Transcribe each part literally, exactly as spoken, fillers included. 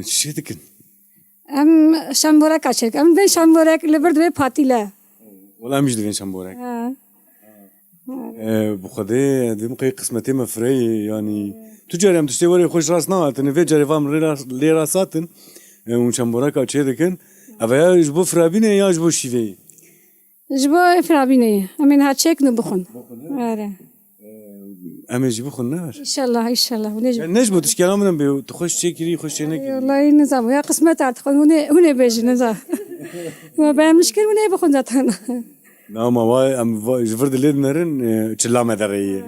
Çi dikin? Em şemboreka çêk. Em vê şemborek li vir divê patîle. Wala em jî divên şemborek. Ha. Ee, bi Xwedê, divim qey qismetê me fireyê, yanî tu carê em tiştê werê xweş rast nahatin, vê carê vam lê rast, lê rast hatin, ee, hûn çemboreka çê dikin. Ev ya ji bo firabînê ya ji bo şîveyê? Ji bo firabînê ye. Em ê niha çêkin û bixwin. Bixwin, he? Are. Ee, em ê jî bixwin, ne? Înşallah, înşallah. Hûn ê jî Yani ne ji bo tişkela min em bê, tu xweş çêkirî, xweş çênekirî. Wallahî nizam, ya qismet artık. Hûn ê, hûn ê bêjin, nizam. Wa be em nişkin, hûn ê bixwin zaten. Na, ma wa em va-, ji vir dilê dinerin, e, çila me derê ye.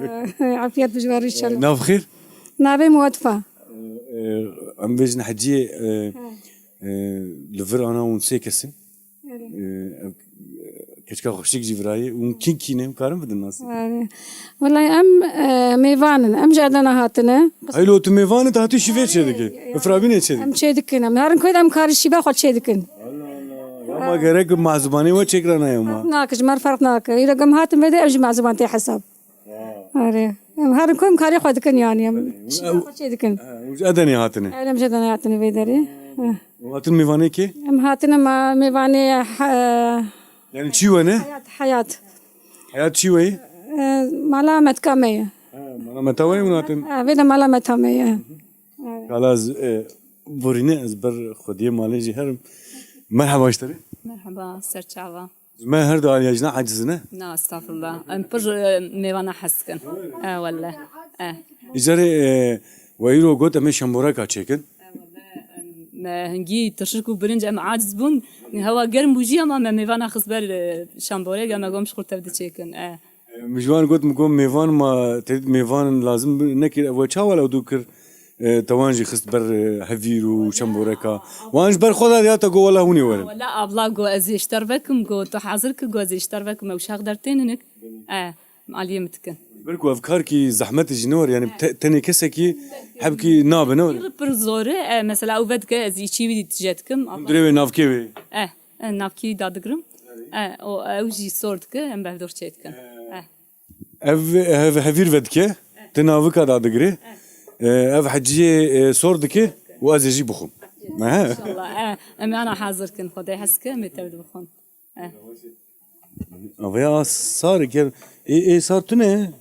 Afiyet bi ji we re înşallah. Nav xêr? Navê min Watfa. E, em bêjin Heciyê, e, e, li vir ana hûn sê kes in. E, ev, keçika xweşik jî virayê. Hûn kî kî ne? Em karin bidin nasî? Wallahî em, e, mêvan in. Em ji Edena hatine. Heylo tu mêvan in, tu hatî şîvê çê dike. Bi firabînê çê dike. Em çê dikin. Em herin koyda em karî şîva xwe çê dikin. Allah Allah. Ya ma gerek mezûbanê we çêkirana ya ma. Nake, ji me re ferq nake. Îro em hatin vê de, em jî mezûban tê hesab. Are. Em herin ku em karê xwe dikin, yanî em şîva xwe çê dikin. Ha, û ji Edenê hatine. Em ji Edenê hatine vê derê. Ha. Û hatin mêvanê kê? Em hatine ma-, mêvanê he-, Yani çî we ne? Heyat, Heyat. Heyat çî we ye? E, mala metka me ye. Ha, mala meta we ye hûn hatin? Ha, vê de mala meta me ye. Kala ez, e, borîne ez ber xwediyê malê jî herim. Merhaba ji te re. Merhaba, serçava. Ji me her du alî ya jina aciz ne? Na, estağfurullah. Em pir, e, mêvana hez dikin. E, welle. E. Îcarê, e, we îro got em ê şemboreka çêkin. E, welle, em, me hingî tirşik û birinc em aciz bûn. Hewa germ bû jî ama me mêvana xist ber, e, şemborek, em me got ji xwe tev diçêkin. E. Min ji wan got, min got, mêvan ma te mêvan lazim bi-, nekir, ev we çawa lew dû kir? E, te wan jî xist ber, e, hevîr û şemboreka. Wan ji ber xwe da ya te got, wela hûn ê werin. Wela abla got, ez ê ji te re vekim, got, tu hazir ki, got, ez ê ji te re vekim, ew şax dertêninik. E, aliyê min dikin. Ber ku ev kar kî zehmet jî ne were, yani te-, tenê kesekî hebkî nabe ne were. Pir zor e, e, mesela ew vedike, ez îçî wî tije dikim. Hûn dirê wê navkê wê? E. E, navkî dadigrim. E, o, ew jî sor dike, em bi hevdor çê dikin. E. Ev, ev hevîr vedike, tu navika dadigirê. E, ev heciyê, e, sor dike û ez ê jî bixwim. He? Înşallah. E, em ana hazir kin, Xwedê hez ke, em ê tev dibixwin. E. Avaya sar gel. Ê, ê sar tu ne?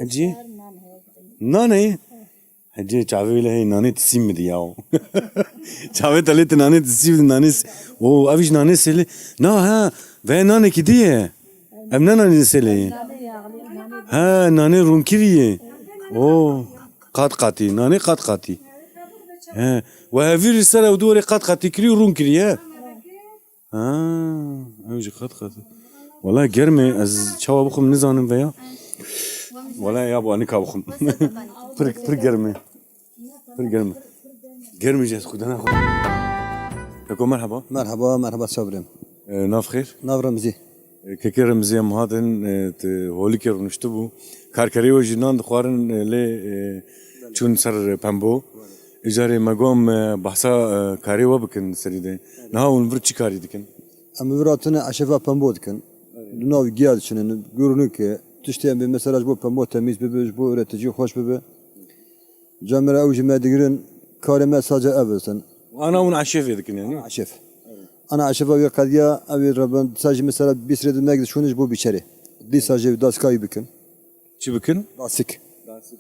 Heciyê? Nane. Hecî çavê wî lê hey nanê tisî min dî yaw. Çavê te lê ti nanê tisî min dî, nanê s-, o, ev jî nanê sêlê. Na ha, veye nanekî dî ye. Em ne nanê sêlê ye. Ha, nanê rûnkirî ye. O, qat qatî, nanê qat qatî. He, we hevîr li ser ew du werê qat qatî kirî û rûn kirî ye. Ha, ew jî qat qat. Wala germ e, ez çawa bixwim nizanim veya. Wala ya bu anika bixwim. Pir, pir germ e. Pir germ e. Germ e jî ez xwedana xwe. Eko merhaba. Merhaba, merhaba Sabrem. E, nav xêr? Nav Remzî. E, kekê Remzî em hatin, e, ti holikê rûniştibû. Karkerê we jî nan dixwarin, e, lê, e, çûn ser pembo. Îcarê me got, em, e, behsa, e, karê we bikin serî de. Niha hûn vir çi karî dikin? Em vir hatine eşefa pembo dikin. Di nav giya diçinin, gurunike, tiştê em bê mesela ji bo pembo temîz bibe, ji bo üreticî xweş bibe. Camêra ew jî me digirin, karê me sadece ev dikin. Ana hûn eşefê dikin yani? Eşef. Ana eşefa wê qediya, ew ê reben, sa jî mesela bîst rê di meg dişûnin ji bo bîçerê. Dîsa jê daskayî bikin. Çi bikin? Dasik.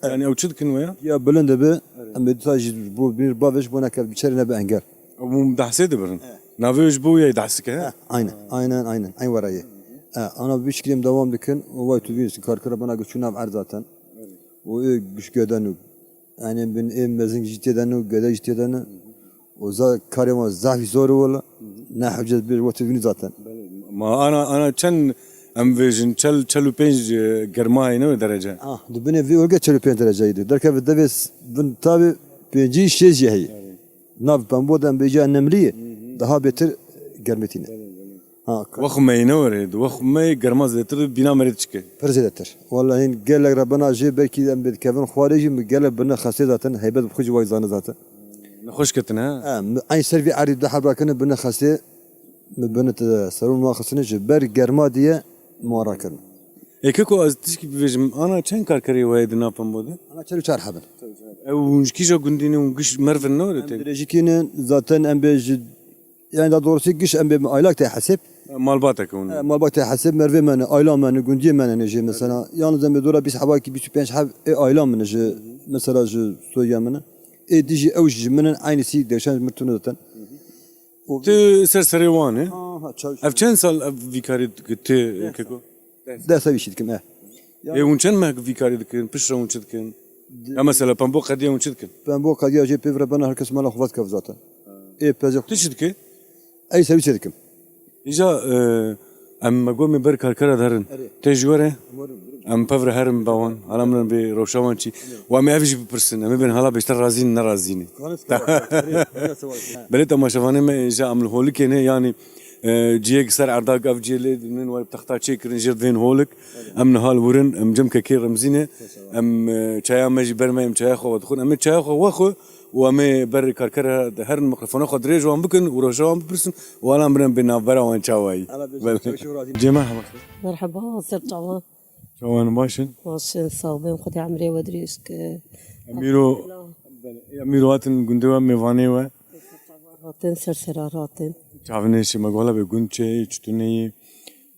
Yani ew çi dikin we ya? Ya bilind dibe, em ê dîsa jî bo bîr bavê ji bo neke bîçerê nebe engel. Ew dehsê dibirin? Navê ji bo yê dehsik e? He, aynen, aynen, aynen. Eyn were ye. E, ana bi şiklê em dewam dikin. Û way tu bînî karkira bana göçü nav erd zaten. Û ê güç geden û. Yani bin ê mezin jî têden û gede jî têden. Û za karê wan zaf zor û wala. Ne hewcet bir wati bînî zaten. Ma ana, ana çend em vêjin? Çel, çel û pênc, e, germa heyne derece? Ah, di binê vî orge çel û pênc derece yî. Derkeve devê s-, bin tabi pêncî şêst jî heye. Nav pembo de em bêje nemlî ye, daha bêtir germê tîne. Ha, ka- Wexmeyê ne were, di wexmeyê germa zêdetir bîna merê diçike. Pir zêdetir. Wallahî gelek re bina jê belkî em bê dikevin xwarê jî, mi gelek bine xestê zaten, heybet bi xwe jî way zane zaten. Nexweş ketine, ha? Ha, mi eyn ser vî erdî du hebra kine bine xestê, mi bine te serûn wan xistine ji ber germa diye mi wan rakirin. Ê keko, ez tişkî bibêjim, ana çend karkerê we ye di nav pembo de? Ana çel û çar heb in. Ew hûn ji kîja gundî ne, hûn giş merv in, ne were? Em te? Dirêjikî ne, zaten em bê ji, yani daha doğrusu giş em bê aylak tê hesêb. Malbateke hûn. E, malbat tê hesêb, mervê me ne, ayla me ne, gundiyê me ne jê mesela. Yalnız em bê dora bîst hebakî, bîst û pênc heb ê ayla min e ji, mesela ji soya min e. Ê dijî ew jî ji min in, eynî sî deşen ji min tune zaten. Tu ser serê wan e. Ha, ha, çaw. Ev çend sal ev vî karî dikit tu, keko? Deh sal vî şî dikim, e. Ê hûn çend meh vî karî dikin? Piştre hûn çi dikin? Ya mesela pembo qediya hûn çi dikin? Pembo qediya jê pê vire bena her kes mala xwe vedikev zaten. Ê pezê. Tu çi dikî? Ey servîsê dikim. Îja, e, em me got me ber karkera derin. Erê. Tê ji we re? Em pevre herin ba wan. Hala min bê rewşa wan çî. Wa me ev jî bipirsin. Em ê bên hala bêşter razî ne razî ne. Belê temaşevanê me îja em li holikê ne, yanî, e, ciyek ser erdak ev ciyê lê dinin, were texta çêkirin jêr vên holik. Em niha li wir in, em cem kekê Remzîn e. Em, e, çaya me jî ber me, em çaya xwe vedixwin. Em ê çaya xwe wexwe û em ê ber karkera de herin mikrofona xwe dirêj wan bikin û rewşa wan bipirsin û hala em birin bê navbera wan çawa yî. Belê. Cê merheba. Merheba, ser çavan. Çawan baş in? Baş in, sağ bin, Xwedê emrê we dirêj ke. Em îro, belê, em îro hatin gundê we, mêvanê we. Hatin, ser sera hatin. Çavinê şi me gola be gund çi, çi tune yî?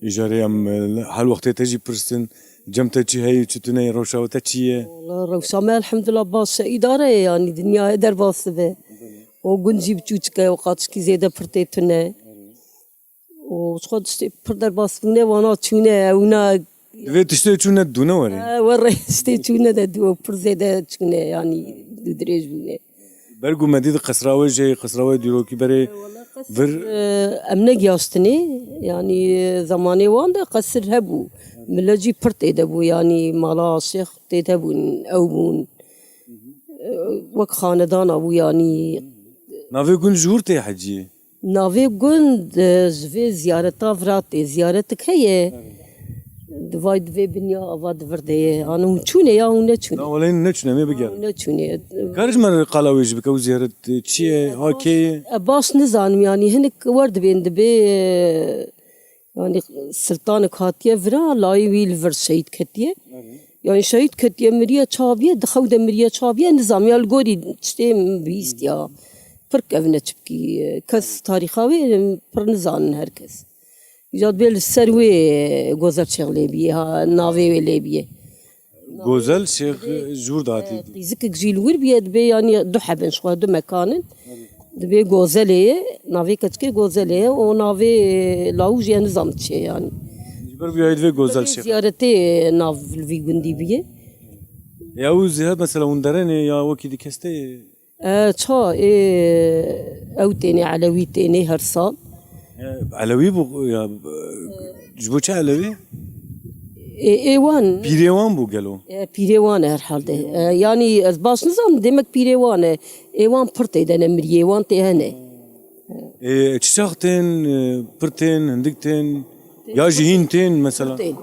Îjarê em, e, hal wextê te jî pirsin. Cem te çi heye, çi tune ye, rewşa te çi ye? Wala rewşa me elhamdulillah baş e, îdare ye, yanî dinyayê derbas dibe. O gund jî biçûçik e, o qaçikî zêde pir tê tune. O ji xwe tiştê pir derbas bûne, wana çûne, ewna. Divê tiştê çûne dûne were. E, were tiştê çûne de dû, pir zêde çûne, yanî dû dirêj bûne. Bergû me dî di qesra we jê, qesra we dîrokî berê vir. E, em negiyaştinê, yanî zemanê wan de qesir hebû. Millet jî pir tê de bû, yanî mala şêx tê de bûn, ew bûn. E, wek xanedana bû, yanî. Navê gund ji wir tê hecî? Navê gund, e, ji vê ziyareta vira tê. Ziyaretik heye. Divay divê binya ava di vir de ye. Ana hûn çûne ya hûn neçûne? Na, wele neçûne, em ê bigerin. Hûn neçûne. Kar ji me re qala wê jî bike, ew ziyaret, e, çi ye, ha kê ye? E, baş nizanim, yanî hinek wer dibên dibê, e, yanî siltanek hatiye vira, layê wî li vir şehîd ketiye. Yanî şehîd ketiye, miriye, çaviye, di xew de miriye, çaviye, nizam ya li gorî tiştê min bihîstiya. Pir kevne çi bikî, kes tarîxa wê pir nizanin her kes. Îca dibê li ser wê Gozel Şêx lê bîye, ha, navê wê lê bîye. Gozel Şêx ji wir de hatî. Qîzikek jî li wir bûye, dibê yanî du hebin, ji xwe du mekan in. Dibê Gozelê ye, navê keçikê Gozelê ye, o navê lawû jî ez nizam çi ye yanî. Ji ber vî yayê divê Gozel Şêx. Ziyaretê nav li vî gundî bûye. Ya ew ziyaret mesela hûn derenê ya wekî di kes tê? E, ça, ê, ew tênê, Elewî tênê her sal. E, Elewî bû ya, e, ji bo çi Elewî? Ê, ê wan. Pîrê wan bû gelo? E, pîrê wan e herhalde. E, yanî ez baş nizanim, demek pîrê wan e. Ê wan pir tê de ne miriyê, wan tê hene. Ê, çi çax tên, e, pir tên, hindik tên, ya jî hîn tên mesela? Pir tên.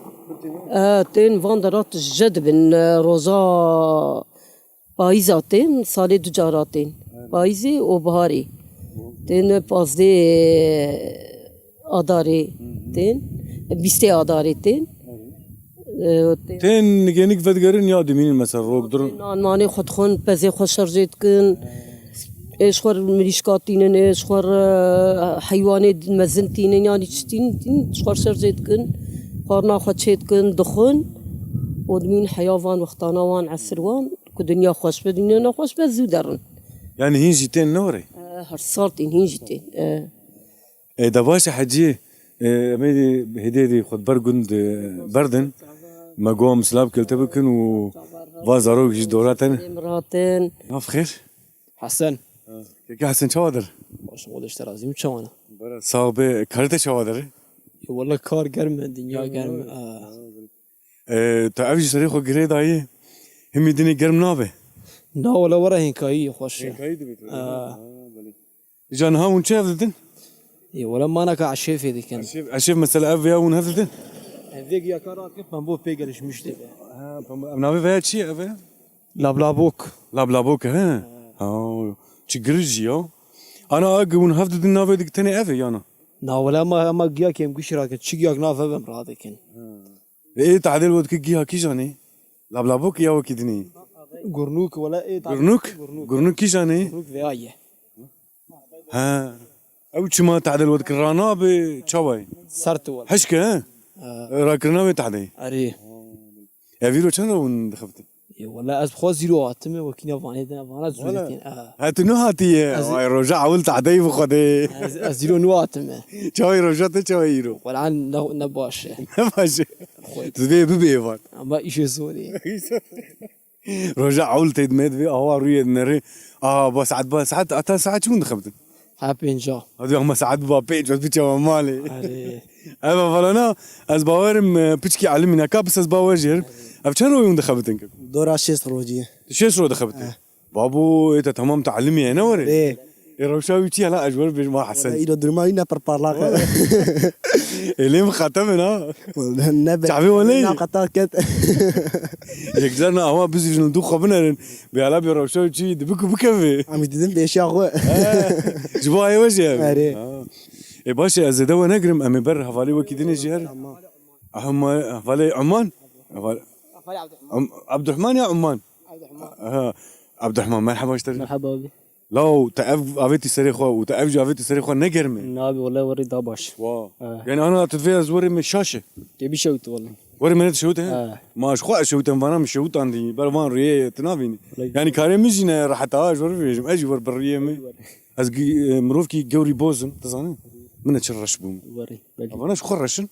E, tên van de rat je dibin, e, roja Payîza tên, salê du cara tên. Payîzê û biharê. Tên pazdê adarê tên, bîstê adarê tên. E, tên. Tên nigênik vedigerin ya dimînin mesela rok dur. Nan manê xwe dixwin, pezê xwe şerjê dikin. Ê ji xwe mirîşka tînin, ê ji xwe, e, heywanê mezin tînin, yanî çi tînin, tînin, ji xwe şerjê dikin. Xwarina xwe çê dikin, dixwin. Û dimîn heya van wextana wan, esir wan. Ku dinya xweş be, dinya nexweş be, zû derin. Yani hîn jî tên ne were? E, her sal tên, hîn jî tên. E. E, de baş e hecî, e, em ê hêdî hêdî xwe ber gund, e, berdin. Me got em silav kilte bikin û va zarok jî dora ten. Em ratin. Nav xêr? Hesen. Keke Hesen çawa der? Baş ol işte razî çawana. Bera sağ be, karite çawa der? Wala kar germ e, dinya germ e. E, tu ev jî serê xwe girê dayî, himî dinê germ nabe? Na, wala were hênkayî xweş e. Hênkayî dibe tu? Ha. Ha, belê. Îca niha hûn çi hev didin? Ê, wala manaka eşêfê dikin. Eşêf, eşêf mesela ev ya hûn hev didin? Ev vê giya kar akir pembo pê gelişmiş dibe. Ha, pembo. Ev navê veya çi ye ev? Lablabok. Lablabok, he? Ha. Ha, çi girij ya. Ana ag hûn hev didin navê dik tenê ev e yana? Na, wala ma, ma giya kêm gişî rakin. Çi giyak nav ev em radikin. Ha. Ê, tadêl we dike giha kîjan e? Lablabok ya wekî dinê? Gurnûk, wele ê tadêl Gurnûk? Gurnûk. Gurnûk kîjan e? Gurnûk veya ye. Ha. Ew çima tadêl we dike ranabe çawa ye? Sert wele. Hişk e, he? Ha. Rakirina wê tadê. Erê. Ev îro çend hûn dixebitin? Ê, wele ez bi xwe zîro hatime, wekî ne vanê de, vana Wele. zûretîn. Ha. Ha, tu nû hatiye? Ez Vay, roja ewil tadeyî bi xwe de. Ez, ez zîro nû hatime. Çawê roja te çawê îro? Wele ne, ne baş e. Ne baş e. Xwe. Tu dê bibê van. Ama îşê zor e. Roja ewil tê dime divê awa rûyê dinere. Aa, ba saet, ba saet, ata saet çi hûn dixebitin? Ha, pênca. Hadi ama saet ba pênc, ez biçe malê. Erê. Eva falana, ez bawerim, e, piçkî elimî neka, bis ez bawer jî herim. Ev çend rojî hûn dixebitin? Dora şêst rojî. Tu şêst roj dixebitin? Eh. Babo, ê te tamam te elimî ye, ne were? Ê. Ê, rewşa wî çi ye la, ez ji we re bêjim, ha Hesen. Îro durma wî ne pir parlak e. Ê, lê min xete min, ha. Ne be. Çavê we lê? Na xeta ket. Yekcar na awa bizîjin, du xwe binerin. Bê hala bê rewşa wî çi, dibi ku bikeve. Em didin pêşiya xwe. He. Ji bo ayê we jî ev. Erê. Ha. Ê, baş e, ez zêde we negirim, em ê ber hevalê wekî dinê jî herin. Tamam. Ahma-, hevalê Eman? Heval-, Em-, Abdurrahman ya Eman? Abdurrahman. Ha. Abdurrahman, merheba ji te re. Merheba abi. Law, te ev avêtî serê xwe û te ev jî avêtî serê xwe ne germ e? Na abi, wele werî da baş. Wa. Ha. Yani ana tu divê ez werê me şaş e? Te bişewit wele. Werê me ne dişewit e? Ha. Ma ji xwe ez şewitem vana min şewitandî. Ber van rûyê tu navînî. Wele. Yani karê min jî ne rehet a, ji we re bêjim. Ez jî wer bi rûyê min. Ez gi-, e, mirovkî gewrî boz im, tu zanî? Min ne çi reş bûm. Werî, belkî. Vana ji xwe reş in.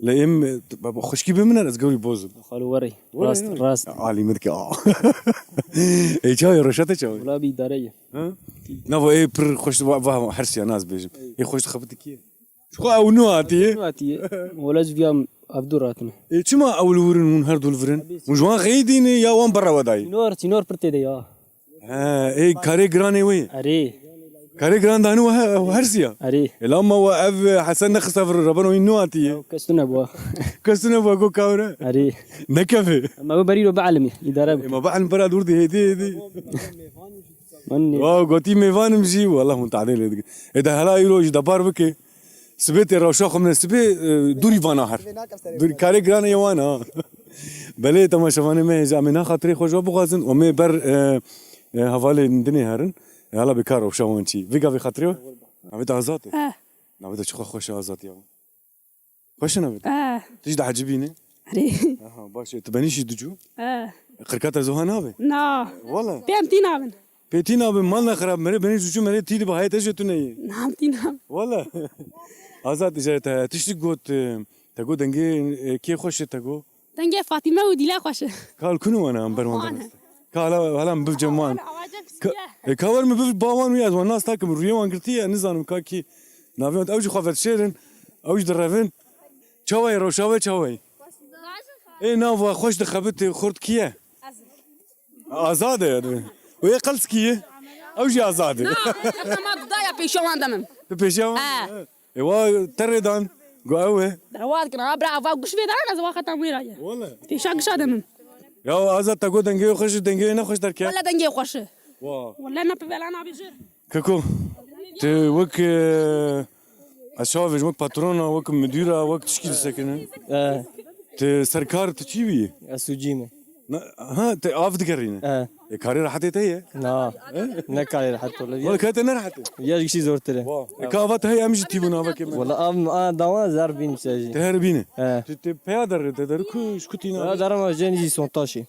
Lê em, e, t-, ba, ba, xwişkî bê min e, ez gewrî boz im. Xalo werî. Werî, rast, werî. Rast. Alî min dike, a. Ê, çawa ye, reşa te çawa ye? Wela bi îdare ye. Ha? Nava ê pir xweş, va, va, hersiya naz bêjim. Ê, xweş dixebitî kî ye? Ji xwe ew nû hatiye. Nû hatiye. Wela ji viya ev dûr hatine. Ê, çima ew li wir in, hûn her du li vir in? Hûn ji wan xeyî dîne ya wan berra we dayî? Çînor, çînor pir tê de ya. He, ê, karê giranê wê ye. Erê. Karê giran danî we he-, we hersiya. Erê. Ê, lama we ev Hesen nexista vir, reben wî nû hatiye. Kes tu nebû. Kes tu nebû, go kawre. Erê. Nekeve. Ema we berî ro bielmî, îdare bû. Ema bielmî bera dûr di, hêdî, hêdî. Min nê. Wa, gotî mêvanim jî, wallah hûn tadê lê dike. Ê de hela îro jî depar bike. Sibê tê rewşa xwe min sibê, e, dûrî vana her. Dûrî karê giran ê wan ha. Belê temaşevanê me hêja em ê na xatirê xwe ji we bixwazin û em ê ber, e, e, hevalên dinê herin. E, hala bê ka rewşa wan çî. Vê gavê xatirê we? Navê te Azad e? Eh. Navê te çi xwe xweş e Azad ya. Xweş e navê te? Eh. Tu jî dihecibîne? Erê. Aha, baş e. Tu benî jî ducû? Eh. Qirka te ziha nabe? Na. Wala. Pê em tî nabin. Pê tî nabin, mal ne xirab, merê benî ji çû merê tî dibe, hayê te jê tune ye. Nam tî nam. Wala. Azad, îcarê te tiştik got, e, te got dengê, e, kê xweş e te got? Dengê Fatîme û Dîle xweş e. Kal kunu wana em ber wan Wan. Derneste. Ka hala, hala min bivce man. Awaje Ka, pisiye. E, ka wer min biv ba wan wî ez wan nas takim, rûyê wan girtiye, nizanim ka kî. Navê wan ew jî xwe vedişêrin, ew jî direvin. Çawa ye rewşa we çawa ye? Ê nav we xweş dixebitê, xurt kî ye? Azad e. Û yê qels kî ye? Ew jî Azad e. Na, ma dudaya pêşiya wan demim. Tu pêşiya wan? He. E wa te rê dan. Go ew e. Derewa dikin, ha, bira, va guş vê dan, ez va xetan wê ra ye. Wala. Pêşa gişa demim. Ya Azad te go dengê xweş, dengê ne xweş derke. Wala dengê xweş. Wa. Wala ne pivela nabêje. Keko, tu wek, e, ez çawa vêjim, wek patrona, wek müdüra, wek tişkî disekine? E. Tu serkar, tu çî bî? Ez sûcî me. Na, ha, tu av digerîne? E. E, karê rehetê te ye? Na. E? Ne karê rehet wele. Wala karê te ne rehet e? Ya ji gişî zortir e. Wa. E, ka ava te heye em jî tîbûn avekê me. Wala av, a, dawa zer bîn se jî. Te her bîne? E. Tu, tu peya derê, te der ku, ji ku tîna? Ya derama jên jî sontaşî.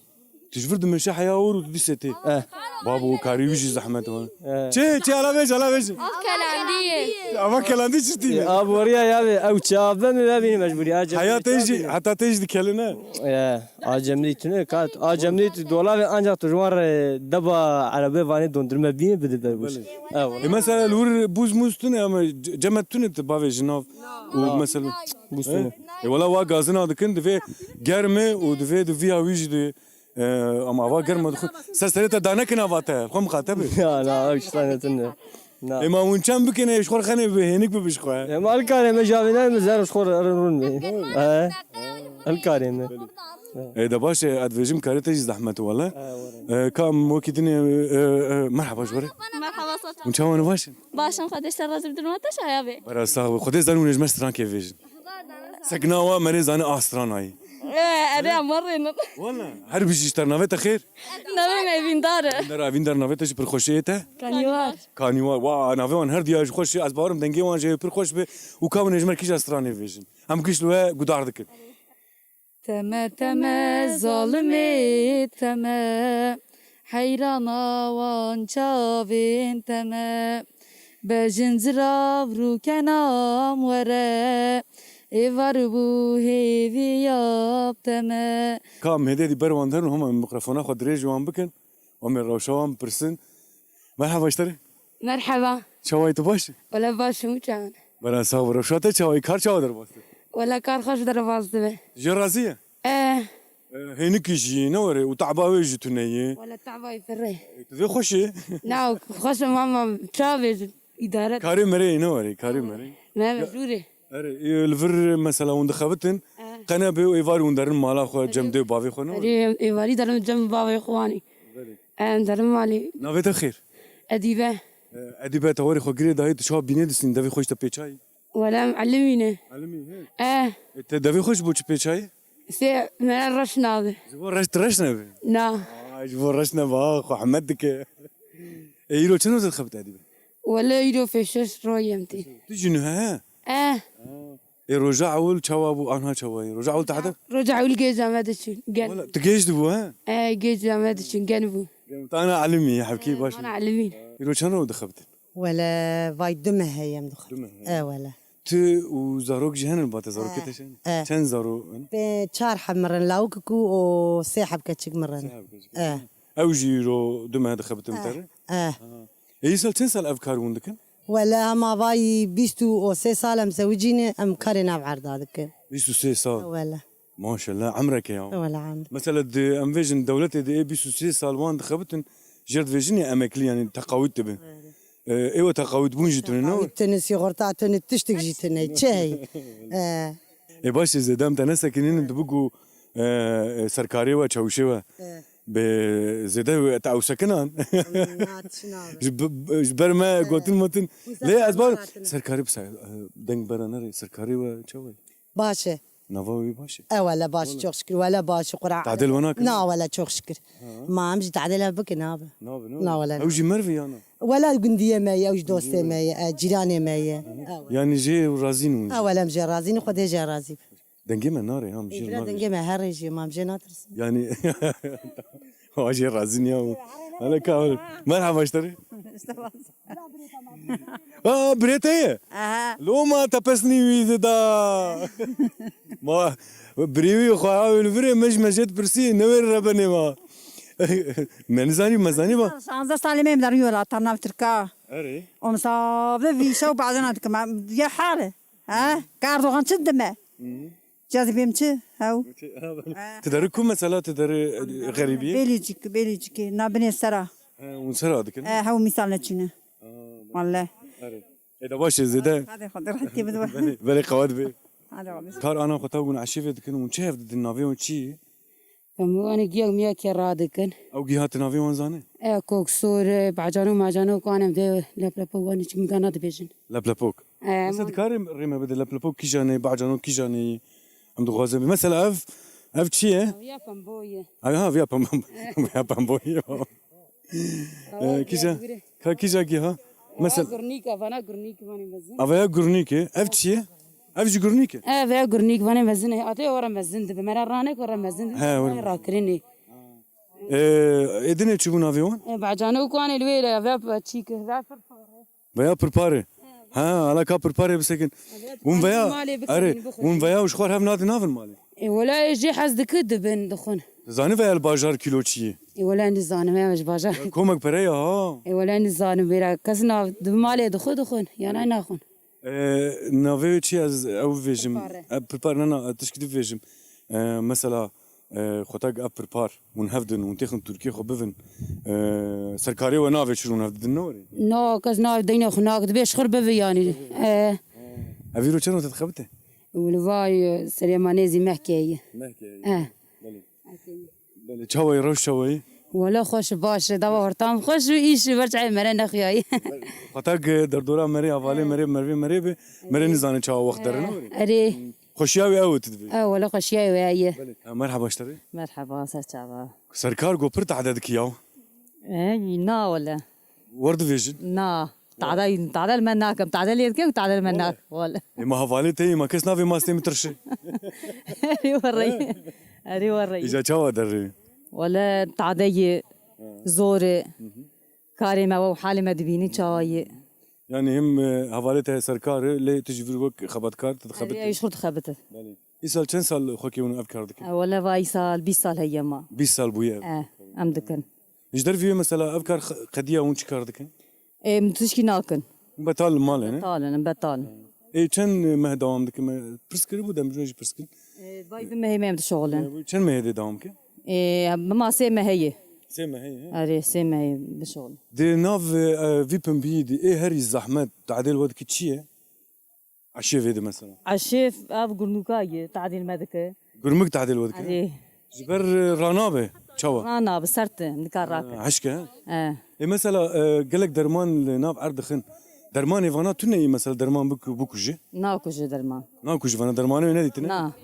Tu ji vir dimeşe heya ûr û tu dîse tê. Eh. Babo, karî wî jî zehmet e. Eh. Çi, çi, ala vêj, ala vêj. Av kelandî ye. Ama kelandî çi tî? Eh, av weriya ya vê, ew çi av ben mi vebînim mecbûrî. Heya te jî, heta te jî dikeline. Eh, a cemlî tune, kat, a cemlî tu dolavê ancak tu ji wan re deba erebe vanê dondurme bîne bide ber bûş. Belê. Eh, wala. E, mesela li wir bûz mûz tune ama ce-, cemet tune tu bavê jinav. Û mesela. Bûz tune. Eh? E, wala wa gazina dikin, divê germ e û divê di viya wî jî di Ee, ama ava germ dixwe. Ser serê te danekine ava te. Xwe mixate be. Ya, na, ew ştane tune. Na. Ema hûn çem bikine, ji xwe xenê bi hênik bibe ji xwe. Ema el karê me javêne me zer ji xwe re rûn be. He. El karê me. E, de baş e, ez dibêjim karê te jî zehmet wele. E, were. E, kam wekî dinê, e, e, merhaba ji were. Merhaba, Sat. Hûn çawa ne baş in? Baş in, Xwedê ji te razî bi, durma te şaya be. Bera sax be. Xwedê zanî hûn ê ji me strankê vêjin. Sekna wa merê zanî a stranayî. Erê em werênin. Wala. Her bijî ji te navê te xêr. Navê me Evîndar e. Evîndar, Evîndar navê te jî pir xweş ê te. Kanîwar. Kanîwar. Wa, navê wan her diya ji xweş ê. Ez bawerim dengê wan jî pir xweş be. Û ka hûn ê ji me kîja stranê bêjin. Em giş li we guhdar dikin. Teme teme zalimê teme, heyrana wan çavên teme. Bejin zirav rûkenam were, êvar bû hêvî yab teme. Ka em hêdê dî ber wan derin, hema em mikrofona xwe dirêj wan bikin, em ê rewşa wan bipirsin. Merhaba ji te re. Merhaba. Çawa yî, tu baş î? Wele baş im, çawan? Bela sax bû. Rewşa te çawa yî? Kar çawa derbas dibe? Wele kar xweş derbas dibe. Jê razî ye? Eh. Eh, hênikî jî ne were û taba wê jî tune ye. Wele taba wî pir e. Eh, tu vê xweş î? Na, xweş im ama çawa bêjim? Îdare. Karê merê ne were, karê merê. Me mecbûr e. Erê, e, li vir mesela hûn dixebitin, Eh. qenebê û êvarî hûn derin mala xwe, cem dê û bavê xwe ne were? Erê, êvarî derin cem bavê xwe wanî. Belê. Em derin malê. Navê te xêr? Edîbe. E, Edîbe, te warê xwe girê dayê, tu çawa bînê distîn, devê xwe ji te pêçayî? Wele em elimî ne. Elimî, he? E. E, te devê xwe ji bo çi pêçayî? Sê me reş nabe. Ji bo reş, tu reş nebe? Na. Ay, ji bo reş nebe, ha, xwe hemet dike. E, îro çend roj dixebit Edîbe? Wele îro pêşeş royê em tê. Tu jî nuh he? E. Ê roja ewil çawa bû, anha çawa ye? Roja ewil te hede? Roja ewil gêja me diçûn, gen. Wala, tu gêj dibû, he? E, gêja me diçûn, gen bû. Gen, tu ana elimî, hevkî baş. Ana elimî. Îro çend roj dixebitin? Wele, vay du meh heye em dixebitin. Du meh heye. E, wele. Tu û zarok jî henin ba te, zarokê te jî henin? E. Çend zaro henin? Pê-, çar heb mirin, lawikik û o sê heb keçik mirin. Sê heb keçik. E. Ew jî îro du meh dixebitin te re? E. Ha. Ê, îsal çend sal ev kar hûn dikin? Wele, hema vayî bîst û sê sal em zewicî ne, em karê nav erda dikin. Bîst û sê sal? Wele. Maşallah, emreke ya. Wele, emr. Mesela di, em vêjin dewletê de ê bîst û sê sal wan dixebitin, jê re divêjin ya emeklî, yanî teqawît dibin. Wele. Ee, ê we teqawît bûn jî tune, ne? Teqawît tune, sîxorta tune, tiştek jî tune. Çi heye? Ee. Ê, baş e, zêde em te nesekinînin, tu bigû, e, e, serkarê we, çawişê we. E. Bi zêde te ew sekinan. Na, tişt nabe. Ji b-, b-, ji ber me gotin motin. Lê ez bar serkarê bi se-, e, deng bera nerê, serkarê we çawa ye? Baş e. Nava wî baş e? E, wele baş, çok şükür, wele baş, Qur'an. Tadil wana kin? Na, wele çok şükür. Ha. Ma em jî tadil ev bikin abi. Nabe, nabe. Na, wele. Ew jî merv e ya na? Wele gundiyê me ye, ew jî dostê me ye, e, cîranê me ye. Hı hı. E, wele. Yanî jê razîn hûn jî? E, wele em jê razîn, Xwedê jê razî be. Dengê me nare, ha, em jê nare. Dengê me her rê jî, ma em jê natirsîn. Yanî, wa jê razî niya û. Hele ka, merhaba ji te re. Aa, birê te ye? Aha. Loma te pesnî wî dida. Ma, birê wî xwe ew li virê me ji me jê dipirsî, ne wê re benê ma. Me nizanî, me zanî ma. Şanzeh salê me em derin yola, tarnav Tirka. Erê. Om sabe vîşa û bazena dikim, em ye hale. Ha? Kardogan çi dime? Hı hı. Cazibêm çi? Hew. Çi, ha, ben- Ha. Tu deri ku mesela, tu deri, e, xerîbiyê? Bêlîcik, Bêlîcikê, na binê sera. He, hûn sera dikin? E, hew mîsal neçîne. Ha, wele. Erê. Ê de baş e, zêde. Hadi, hadi, rahatê bide. Belê, belê qewet be. Hadi, hadi. Kar ana xwe taw hûn eşêvê dikin, hûn çi hev didin, navê wan çi ye? Em wan ê giyak miyakê radikin. Ew giha tu navê wan zanî? E, koksor, e, bacano macano ku anem de leplep wan çi mîgana dibêjin. Leplepok. E, Mesela dikarî rê me bide leplepok kîjan e, bacano kîjan e? Em dixwazin. Mesela ev, ev çi ye? Ev ya pembo ye. Ev ha, ya pembo. Ya pembo ye. Ee, kîja, ka kîja giha? Mesela gurnîk, avana gurnîk vanê mezin. Avaya gurnîk e. Ev çi ye? Ev jî gurnîk e. Ev ya gurnîk vanê mezin e. Atê ora mezin dibe. Mera rane ko ra mezin dibe. He, ora. Rakirinê. Ee, ê dinê çi bû navê wan? E, bacano ku anê li wê le, ve çîk, ve pirpare. Veya pirpare. Ha, ala ka pirpare bisekin. Hûn veya, malê bikerin, erê, bixwin. Hûn veya û ji xwe hev nadin navin malê. E, wela ê jê hez dikir dibin dixwin. Zanî veya li bajar kîlo çi ye? E, wela nizanim, em ji bajar. Komek pere ya ha. E, wela nizanim, wêra kes nav, di malê dixwe dixwin, ya nay naxwin. E, navê wê çi ye, ez ew bivêjim. Pirpare. E, pirpare, na, na, tişkî dibêjim. E, mesela, e, xwe tak ev pirpar, hûn hev din, hûn têxin Tirkiyê xwe bivin. E, serkarê we navê çi hûn hev didin, ne were? No, kes nav deyne xwe nak dibe, şixir bivi yanî. E. Ev îro çend roj te dixebite? Wele vay, e, serê ma nêzî mehkê ye. Mehkê ye. E. Belê. Belê, çawa ye, rewş çawa ye? Wele xweş, baş e, dava ortam xweş û îş û berçayê mere nexuyayî. Xwe tak, e, derdora merê, avalê merê, mervê merê be, merê nizane çawa wext dere, ne were? Erê. Xweşiya wê ew tu dibî. Ew wele xweşiya wê ye. Belê. Ha, merheba ji te re. Merheba, ser çava. Serkar got pir tade dikî ya. E, na wele. Wer dibêjin. Na. Tade, tade li me nakim. Tade lê dikim, tade li me nak. Wele. Ê ma hevalê te yê, ma kes navê mastê min tirşê. Erê wereyî. Erê wereyî. Îca çawa derê? Wele tade yê. Zor e. Karê me we û halê me dibînî çawa yê. Yani hem e, hevalê te serkar e, lê tu jî vir wek xebatkar, tu Erê dixebitî. Ew ji xwe dixebite. Belê. Îsal çend sal xwekê hûn ev kar dikin? E, wele va îsal bîst sal heye ma. Bîst sal bûye ev. E, em dikin. Ji derviyê mesela ev kar xe- qediya hûn çi kar dikin? E, em tişkî nakin. Betal li malê ne? Betal in, betal in. Ê çend meh dewam dikin? Me pirs kiribû, demjû jî pirs kirin. E, vay bi mehê me em dişoxilin. Çend mehê dê dewam dikin? E, bi ma sê mehê ye. Sê mehê ye. Erê, sê mehê dişoxilin. Di nav e, vî pimbiyî de ê herî zehmet tadêl we dikî çi ye? Eşê vê de mesela. Eşê ev gurnûka ye, tadêl me dike. Gurmik tadêl we dike. Erê. Ji ber e, ranabe. Çawa? Rana bi sert e, nikar rake. Ha, hişk e. E. Ê mesela e, gelek derman li nav erd dixin. Dermanê vana tune yî mesela derman biku-, bikuje. Nakuje derman. Nakuje vana dermanê wê nedîtine. Na.